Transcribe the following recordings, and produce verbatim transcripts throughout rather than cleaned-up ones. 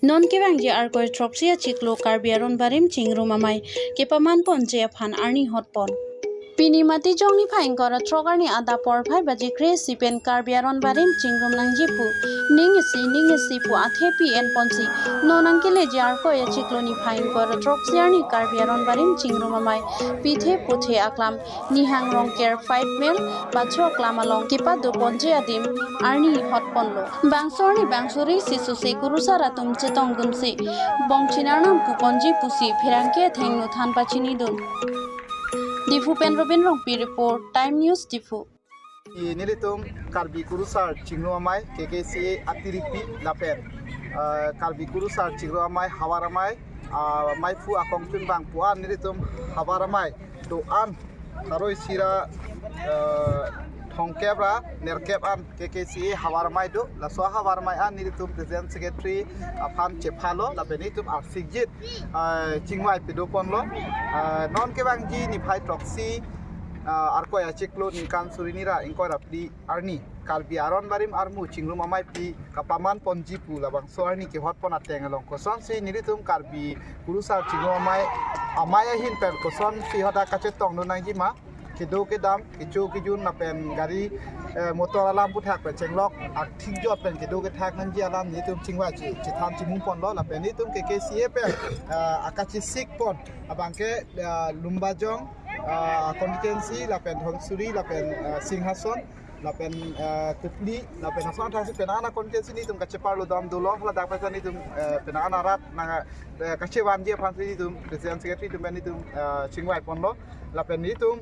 Non kevangji Arkoi throksi achiklo Karbi Aron Barim Chingrum Amei kepaman ponji aphan arni hot pon. Pini Matijong niphai ingkoi ra throk arni adap porphai baji kre-isi pen Karbi Aron Barim chingrum nangji pu ning isi ning isi pu athepi en ponsi non nangkeleji Arkoi achiklo niphai ingkoi ra throksi arni Karbi Aron Barim Chingrum Amei pithe puthe aklam Nihang Rongker Fight Mill bacho aklam along kepado ponji adim arni hot ponlo. Bangso arni bang suri isi sose kurusar atum chetongdunsi bongchin arnam pu ponji pusi pherangke athengno than pachinidun. Diphu pen Robin Rongpi report, Time News Diphu. I nelitum Karbi Kurusar Chingrum Amei, K K C A atiripi lapen, eh, Karbi Kurusar Chingrum Amei, Havar Amei, ah, maiphu akongchunbang pu-an nelitum Havar Amei do-an, pharo isi ra, eh, thomkep ra nerkep an K K C A Havar Amei do. Laso Havar Amei an nelitum President Secretary aphan chephalo lapen nelitum arsikjit, eh, chingvai pado ponlo. Eh, non kevangji niphai throksi, eh, Arkoi achiklo ningkan suri hini ra ingkoi ra phli arni Karbi Aron Barim armu Chingrum Ameipi kapaman ponji pu labangso arni kehot pon ateng along kosonsi nelitum Karbi Kurusar Chingrum Amei, amei ahin pen kosonsi hadak kachetongdun nangji ma, kedo kedam, kecho kejun lapen gari, eh, motor alam aputhak pen chenglok athik jot pen kedo kethak nangji alam nelitum chingvai che-, chethan chimung ponlo lapen nelitum K K C A pen, eh, akachesik pon abangke, eh, Lumbajong, eh, constituency lapen Dhansiri lapen, eh, Singhason lapen, eh, Kopili lapen ason athak si penang-an a-constituency nelitum kacheparlo dam dolo, ladak pesa nelitum, eh, penang-an arat nang, eh, kachevanji aphansi nelitum President Secretary atum pen nelitum, eh, chingvai ponlo lapen nelitum,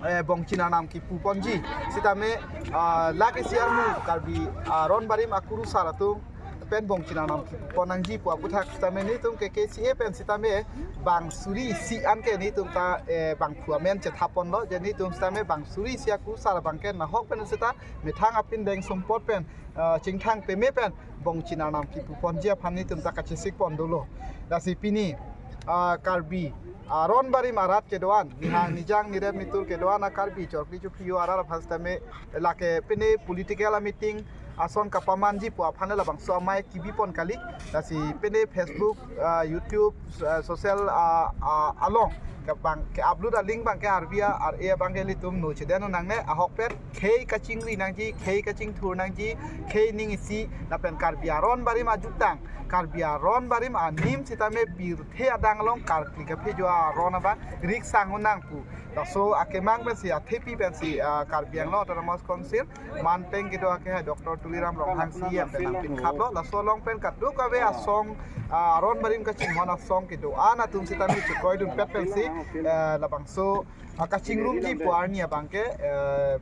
eh, bongchin arnam kipu ponji sitame, eh, lake isi armu Karbi Aron Barim akurusar atum pen bongchin arnam kipu pon nangji pu aputhak sitame nelitum K K C A pen sitame bang suri isi anke nelitum ta, eh, bangphu amen chethap ponlo, je nelitum sitame bang suri isi akurusar abangke nahok pen seta methang apindeng sumpot pen, eh, chingthang peme pen bongchin arnam kipu ponji aphan nelitum ta kachesik pon dolo. Lasi pini, eh, Karbi Aron Barim arat kedo-an, nihang nijang nirem nitur kedo-an a-Karbi chorkli chophiyo arat aphan sitame lake pine political a-meeting ason kapamanji pu aphan labangso amei kebi pon kali. Lasi pine Facebook, ah, YouTube, ah, social, ah, ah, along ke bang ke-upload a-link abangke arvi a-, ar-e abangke ilitum no chedeno nangne, ahok pen khei kachingri nangji, khei kachingthur nangji, khei ning isi lapen Karbi Aron Barim ajutang, Karbi Aron Barim anim sitame pirthe adang along karkli kaphejo aron abang riksang un nang pu. Laso akemang pensi, athepi pensi, ah, Karbi Anglong Autonomous Council manteng kedo ake hai Doctor Tuliram Ronghang C E M pen nangpinkhaplo. Laso along pen kadokave asong, ah, Aron Barim kachinghon asong kedo-an atum sitame chekroidunpet pensi, eh, labangso, ah, kachingrumji pu arni abangke, eh,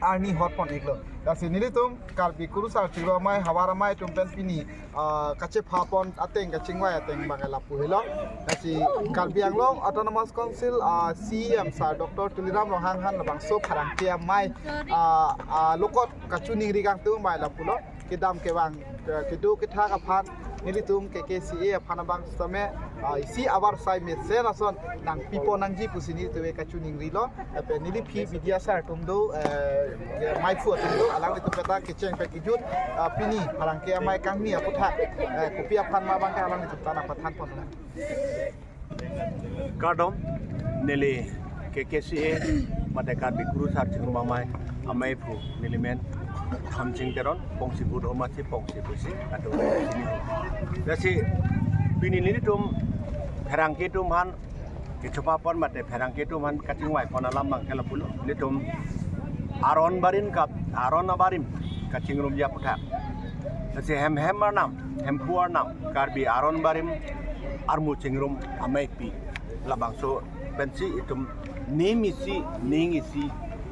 arni hot pon iklo. Lasi nelitum Karbi Kurusar Chingrum Amei, Havar Amei atum pen pini, ah, kachepha pon ateng, kachingvai ateng abang lapu helo. Lasi Karbi Anglong Autonomous Council, ah, C E M sir Doctor Tuliram Ronghang aphan labangso pherangke amei, ah, ah, lokot kachiningri kangtung amei lapulo. Kedam kevang, eh, kedo kethak aphan nelitum K K C A aphan abang sitame, ah, isi avarsai mesen ason nangpi pon nangji pusi nelitum ke kachiningrilo. Lapen neli aphi media sir atum do, eh, maiphu atum do, alanglitum peta kecheng pen kejut, ah, pini pherangke amei kangni aputhak, eh, kopi aphan ma abangke alanglitum ta nangpathan pon. Kardom, neli K K C A mate Karbi Kurusar Chingrum Amei ameiphu neli men Thamching Teron, Pongsi Budhoma si Pongsi pusi atum. Lasi pini nelitum pherangke atum aphan kechepha pon mate pherangke atum aphan kachingvai pon alam abangke lapulo. Nelitum Aron Barim kap, Aron Abarim kachingrumji aputhak. Lasi hem hem arnam, Hemphu arnam, Karbi Aron Barim armu Chingrum Ameipi labangso pensi itum ning isi, ning isi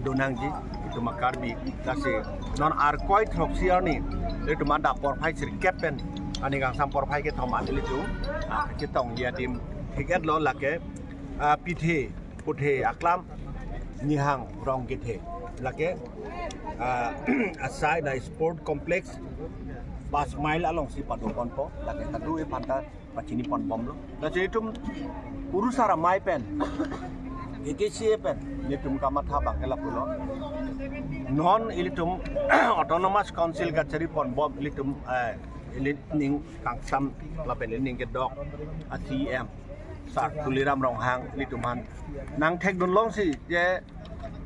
do nangji itum a-Karbi. Lasi non Arkoi throksi arni itum adap porphai sirkep pen ani kangsam porphai kethom an ilitum, ah, chetongji adim thik-etlo lake, ah, pithe puthe aklam Nihang Rongkethe lake, ah, asai na sport complex pas mile alongsi pado ponpo, lake kadu e phanta pachini pon bomlo. Lasi itum Kurusar Amei pen, K K C A pen, nelitum kamatha abangke lapulo. Non ilitum Autonomous Council kachari pon bom ilitum, eh, Ili ning kangsam lapen ili ning kedok a C E M Sar Tuliram Ronghang ilitum aphan nangthekdun longsi je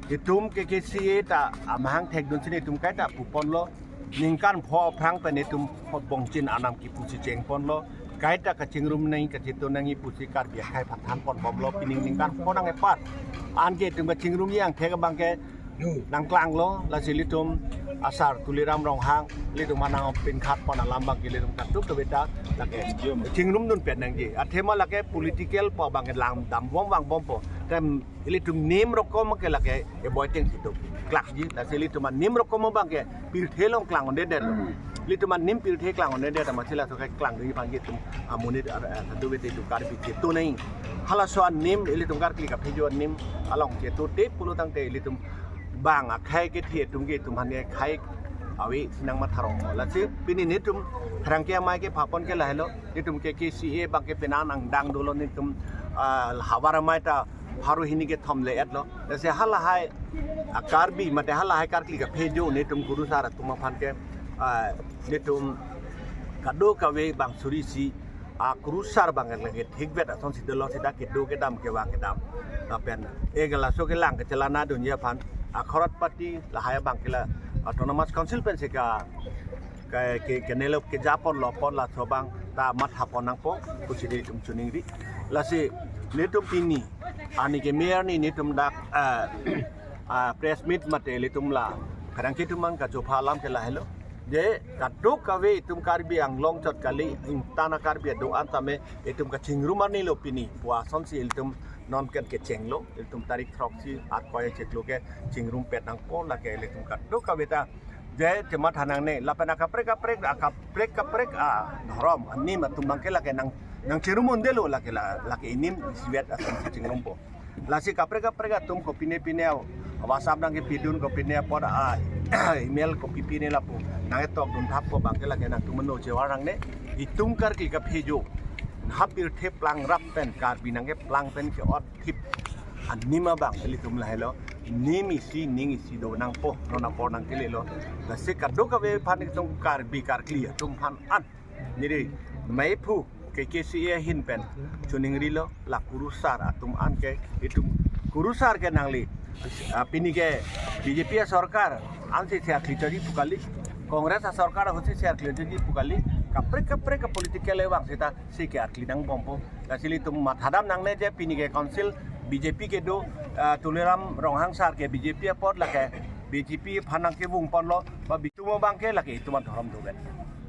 itum K K C A ta amahang thekdunsi itum kaita puponlo, ningkan pho aphrang pen itum pho bongchin anam kipusi chengponlo, kaita kachingrum nangji kacheto nangji pusi Karbi akhei aphan thanponbomlo, pining ningkan pho nang epat anke itum kachingrum yang thek abangke nangklanglo, lasi ilitum a Sar Tuliram Ronghang ilitum aphan nangpinkhat pon alam abangke ilitum kadokave ta lake chingrumdun pen nangji. Athema lake political po abangke langdambom vangbompo. Tem ilitum nim rokom ke lake eboiting situ. Klakji, lasi ilitum anim rokom abangke pirthe along klang-un-edet. Ilitum anim pirthe klang-un-edet, amatsi laso keklangdunji aphan itum amonit ar, ar, kadokave ta itum Karbi cheto nangji. Halaso anim ilitum karkli kaphejo anim along cheto te pulo tangte ilitum bang akhei kethe atum ke itum aphan akhei ave si nangmatharong. Lasi pini netum pherangke amei kephapon ke lahelo, netum K K C A abangke penang nangdang dolo, netum, ah, havar amei ta pharo hini kethom le-etlo. Lasi halahai a Karbi mate halahai karkli kaphejo netum kurusar atum aphan ke, ah, netum kadokave bang suri si a kurusar abang lake thikvet asonsi dolo seta kedo kedam kevang kedam. Lapen e galaso kelang kechelana dunji aphan a khorat pati lahai abangke la Autonomous Council pensi ka, ka, ke, kenelop keja ponlo pon laso abang ta mathapon nangpo pusi netum choningri. Lasi netum pini arni keme arni netum dak, ah, ah, press meet mate ilitum la pherangke atum aphan kachopha alam ke lahelo. Je kadokave itum Karbi Anglong chot kali, ingtan a Karbi ado-an tame itum kachingrum arnilo pini pu asonsi ilitum non ken kechenglo, ilitum tarik throksi atkoi chiklo ke chingrumpet nangpo, lake ilitum kadokave ta je chematha nangne, lapen akaprek kaprek, akaprek kaprek a dhorom anim atum abangke lake nang, nangchingrum-un-edetlo, lake la, lake inim isivet asonsi chingrumpo. Lasi kaprek kaprek atum kopine pine WhatsApp nangkepidun, kopine apot a email kopi pine lapu nangketokdun thappo abangke lake nangtum mano chevar nangne. Itum karkli kaphejo ha pirthe plangrap pen Karbi nangkeplang pen ke-otthip anim abang ilitum lahelo. Nim isi ning isi do nangpo, non apor nangkelelo. Lasi kadokave aphan itum Karbi karkli atum aphan an neli meiphu K K C A ahin pen choningrilo, la kurusar atum anke itum kurusar ke nangli, ah, pini ke B J P asorkar ansi se arkli chari pu kali, Congress asorkar ahutsi se arkli chari pu kali, kaprek kaprek a political evang seta si ke arkli nangbompo. Lasi ilitum mathadam nangne je pini ke council B J P kedo, ah, Tuliram Ronghang sar ke B J P apot lake B J P aphan nangkevung ponlo, ba itum abangke lake itum adhorom dovet.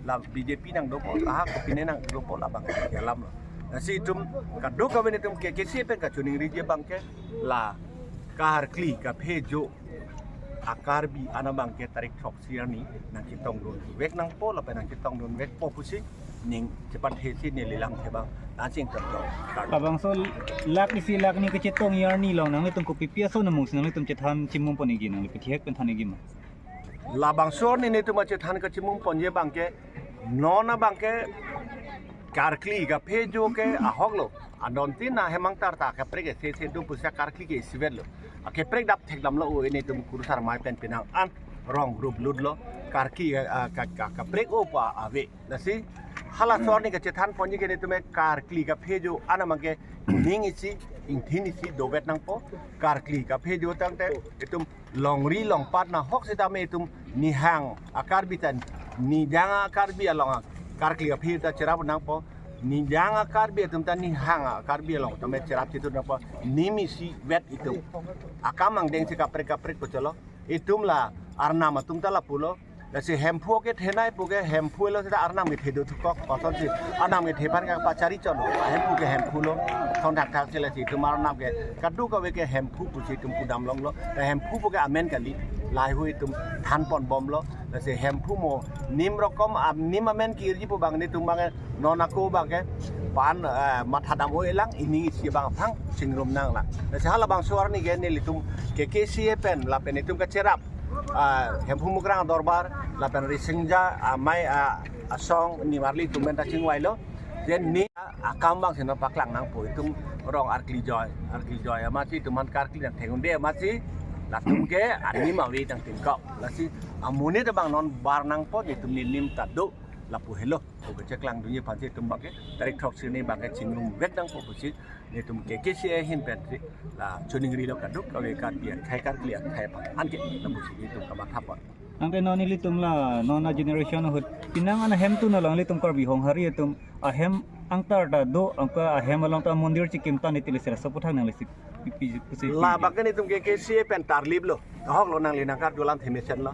La B J P nangdopo, aha kopine nangdopo, labang ke alamlo. Lasi itum kadokave netum K K C A pen kachoningriji abangke la karkli kaphejo a Karbi an abangke tarik throksi arni nangketongdunvek nangpo lapen nangketongdunvekpo pusi ning chepathesi neli lamthe abang anching tongdun. Labangso lakh isi lakh ni kachetongji arni along nanglitum kopipi ason amungsi nanglitum chethan chimum pon-ikji, nangli pithek pen than-ikji ma? Labangso arni netum achethan kachimum ponji abangke non abangke karkli kaphejo ke ahoklo. Adon tin na hemang tar ta kaprek ke se se do pusi karkli ke isivetlo. Akaprek dap thekdamlo o netum kurusar amei pen penang an rong rup lutlo. Karkli, ah, ka, ka, kaprek o pa ave. Lasi halaso arni kachethan ponji ke netum karkli kaphejo an abangke ning isi, ingthin isi dovet nangpo. Karkli kaphejo tangte itum longri longpat nahok sitame itum nihang a Karbi ta nijang a Karbi along a karkli kaphe ta cherap nangpo. Nijang a Karbi atum ta nihang a Karbi along tame cherap chitu nangpo. Nim isivet itum. Akam angdengsi kaprek kaprek pucholo. Itum la arnam atum ta lapulo. Lasi Hemphu kethenei pu ke Hemphulo seta arnam kethe do thukok, kosonsi arnam kethe aphan kapachari chotlo. Hemphu ke Hemphulo. Thon thakthak si lasi itum arnam ke kadokave ke Hemphu pusi itum pudam longlo. Ta Hemphu pu ke amen kali, lahai hui itum than ponbomlo. Lasi Hemphu mo nim rokom, am, nim amen kirji pu abang netum abang non ako abangke pan, eh, mathadam oi lang, ining isi abang aphan chingrum nanglang. Lasi halabangso arni ke nelitum K K C A pen lapen itum kacherap, ah, Hemphu Mukrang Dorbar lapen Risingja, ah, amei, ah, asong nimarli atum pen ta chingvailo. Je ning akam abangsi non paklang nangpo, itum rong arkli joi, arkli joi amatsi itum aphan karkli nangthek-un-e amatsi latum ke anim ave nangtingkok. Lasi amonit abang non bar nangpo, itum nenim ta do. Lapu helo, oke, cheklang dunji aphansi itum abangke tarik throksi arni abangke chingrum vek nangpo pusi nelitum K K C A ahin pen si la choningrilo kadokave Karbi akhei Karkli akhei aphan anke lapusi nelitum kamatha pon. Anke non ilitum la non a generation ahut penang an ahem tun along ilitum Karbi Honghari atum ahem angtar ta do, anke ahem along ta mondir chikim tan itil sera soputhak nang lesi pi- pi- pusi La pi- abangke nelitum K K C A pen tarliplo. Ahok lo, nangli nangkarju alam themesen lo.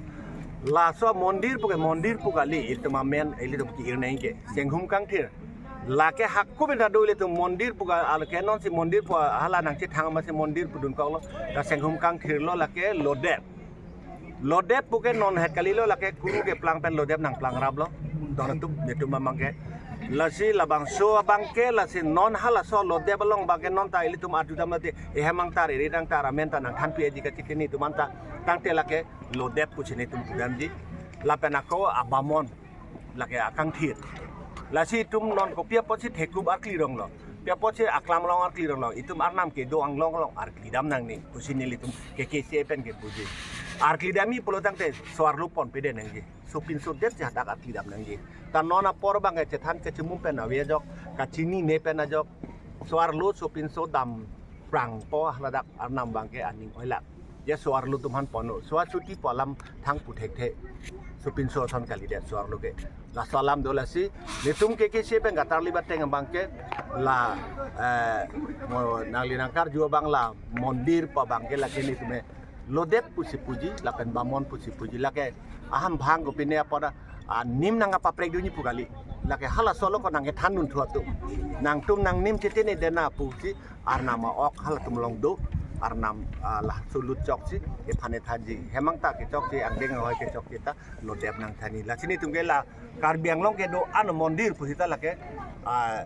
Laso mondir puke mondir pu kali, itum amen ilitum ki-ir nangji ke Senghum Kangthir. Lake hako pen ta do ilitum mondir pu ka, alake nonsi mondir pu hala nangchethang masi mondir pu dunkoklo. Ta Senghum Kangthir lo, lake Lodep. Lodep puke non het kalilo, lake kuru keplang pen Lodep nangplangraplo. Don atum, nelitum abangke. Lasi labangso abangke, lasi non halaso Lodep along abangke non ta ilitum arjudam mati, ehem angtar, eri angtar, amen ta nangthanpi aji kachikini itum anta. Tangte lake Lodep pusi nelitum pudamji. Lapen ako abamon, lake akangthir. Lasi itum non kopi apotsi thekup arkli ronglo, pi apotsi aklam along arkli ronglo, itum arnam kedo anglong along arklidam nangne pusi nelitum K K C A pen kepuji. Arklidamji pulo tangte so-arlo ponpede nangji, sopinso detsi hadak arklidam nangji. Ta non apor abangke chethan kachimum pen ave ajok, kachinine pen ajok, so-arlo sopinso dam prangpo, haladak arnam abangke aning oilak. Ya so-arlo atum aphan ponlo. So-arlo chuti pu alam thang pu thekthe. Sopinso ason kalidet so-arlo ke. Laso alam do, lasi nelitum K K C A pen katarlip ateng abangke la, eh, mo nangli nangkarju abang la mondir pu abangke lake nelitum Lodep pusi puji, lapen bamon pusi puji, lake ahem bhang kopine apot anim nangkapaprek dunji pu kali. Lake halaso lo ko nangkethan dunthu atum. Nangtum nangnim chetene dena pusi arnam a-ok halatum along do, arnam, ah, la sulut chokche, ephan ethanji. Hem angtar kechokche, angdeng ahoi kechokche ta Lodep nangthanji. Lasi nelitum ke la Karbi Anglong kedo an mondir pusi ta lake, ah,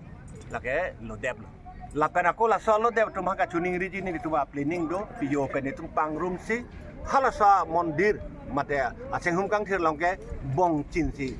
lake Lodep lo. Lapen ako laso Lodep atum ha kachoningriji, nelitum a-planning do, pijo pen nelitum pangrumsi halaso mondir mate a-Senghum Kangthir along ke bongchinsi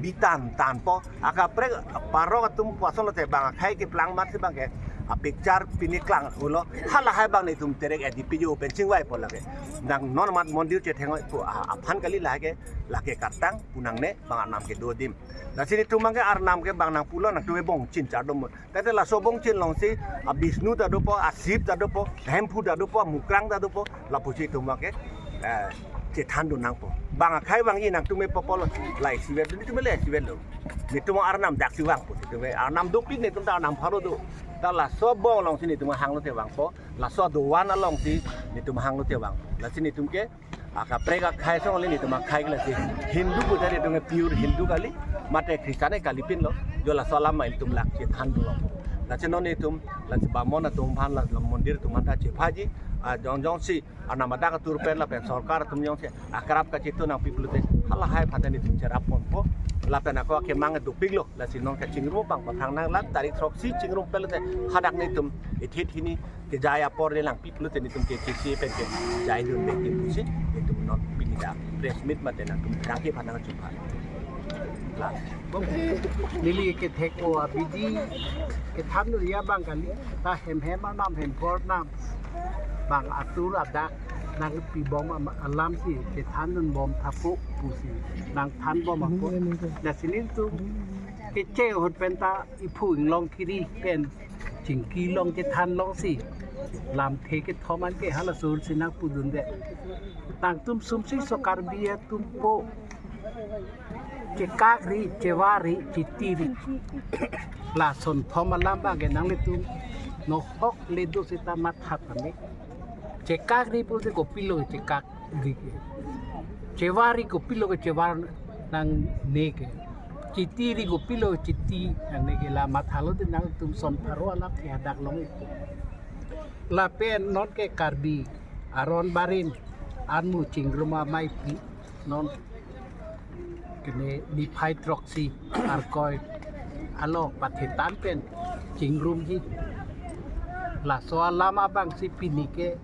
bitan tanpo. Akaprek parok atum puson lote bang akhei keplang matsi abangke a-picture pini klang ulo. Halahai abang nelitum terek edi pijo pen chingvaipo lake. Nang non mat mondir chetheng oi pu a- aphan kali, lahai ke lake kartang pu nangne, bang arnam kedo adim. Lasi nelitum abangke arnam ke bang nangpulo, nangtum bongchin chardom. Tangte laso bongchin alongsi a-Bishnu ta dopo, a-Shiv ta dopo, Hemphu ta dopo, Mukrang ta dopo, lapusi itum abangke, eh, chethan dun nangpo. Bang akhei vangji nangtum me popol, la isivet, nelitum le isivet lo. Nelitum arnam daksi vangpo, nelitum arnam dopik, nelitum ta arnam pharo do. Ta laso bong alongsi nelitum hanglote vangpo, laso dovan alongsi nelitum hanglote vangpo. Lasi nelitum ke akaprek akhei song le nelitum akhei ke lasi Hindu pu ta nelitum pure Hindu kali, mate Christian kalipin lo, jo laso alam ma ilitum lak chethan dolo. Lasi non nelitum, lasi bamon atum aphan, la mondir atum aphan ta chephaji, ah, jongjongsi arnam adak atur pen lapen sorkar atum jongsi akrap kachetong nangpi pulote halahai aphan ta nelitum cherap ponpo. Lapen ako akemang dopiklo, lasi non kachingrum abang pathang nang, la tarik throksi chingrum pulote hadak nelitum ithit hini kejai apor le langpi pulote nelitum K K C A pen kejai dun bek pusi nelitum non pini dak press meet mate nangtum rangke aphan nangchupha. La. Neli kethek-o abidi kethan ri abang kali, ta hem hem arnam hem por arnam bang atur adak nangpi bom am- alamsi kethan dun bom thapo pusi nangthan bom apo. Lasi nelitum keche ahut pen ta iphu inglong kiri pen chingki long chethan longsi lamthe kethom an ke halaso ahutsi nangpudunde. Nangtum sumsi so Karbi atum po chekakri, chevari, chitiri. Lason thom alam abangke nanglitum nohok le do seta matha tame. Chekakri pulote kopilo chekakri ke. Chevari kopilo ke chevar nangne ke. Chitiri kopilo chiti nangne ke, la mathalote nangtum son pharo alam ke hadak long. Lapen non ke Karbi aron barim anmu chingrum amei pi non kene niphai throksi Arkoi along pathe tan pen chingrumji. Laso alam abangsi pini ke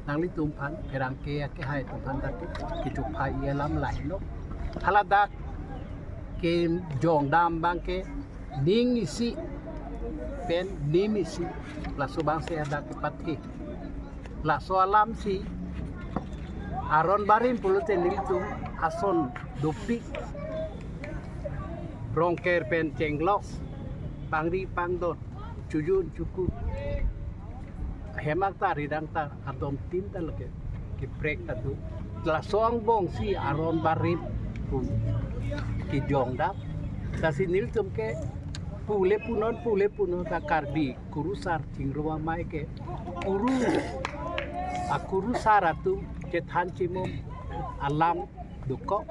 nanglitum aphan pherangke akehai atum aphan ta kechupha-i alam lahelo. Haladak kejong dam abangke ning isi pen nim isi, laso abangsi hadak kepathe. Laso alamsi aron barim pulote nelitum ason dopik Rongker pen chenglok, pangri pangdon, chujun chukut. Hemak ta ridang ta adom tin ta lake, keprek ta do. Laso angbong si aron barim pu kejong dam. Lasi nelitum ke pule punon, pule punon ta Karbi kurusar Chingrum Amei ke kuru, akurusar atum chethan chimum alam dokok.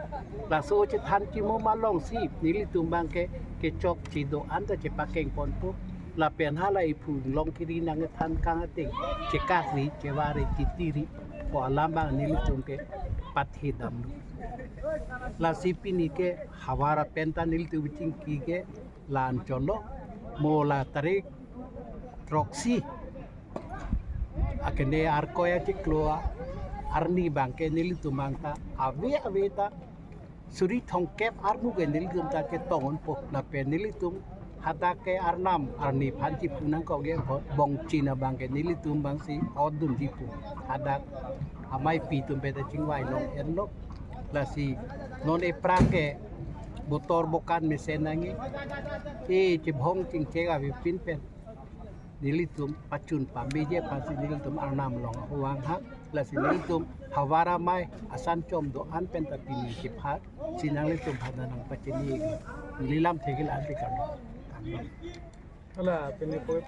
Laso chethan chimum alongsi nelitum abang ke kechokche do-an ta chepakeng ponpo. Lapen hala iphu long kiri nangthan kang ateng chekakri, chevari, chitiri pu alam abang nelitum ke pathi damlo. Lasi pini ke havar pen ta nelitum chingki ke la-an cholo, mo la tarik throksi akene Arkoi achiklo arni abang ke nelitum abang ta ave ave ta suri thomkep armu ke nelitum ta ketong unpo. Lapen nelitum hadak ke arnam arni aphan chipu nangkok ke bongchin abang ke nelitum abang si odun chipu. Hadak ameipi atum pen ta chingvai long enlo. Lasi non ephrang ke botor bokan mesen nangji. E chibhong chingchek avepin pen nelitum pachun pame je aphansi nelitum arnam along vang ha. Lasi nelitum havar amei asan chom do-an pen ta pini kepha si nanglitum aphan nangpachini. Neli lamthe ke la-an pi kan. Hala pini po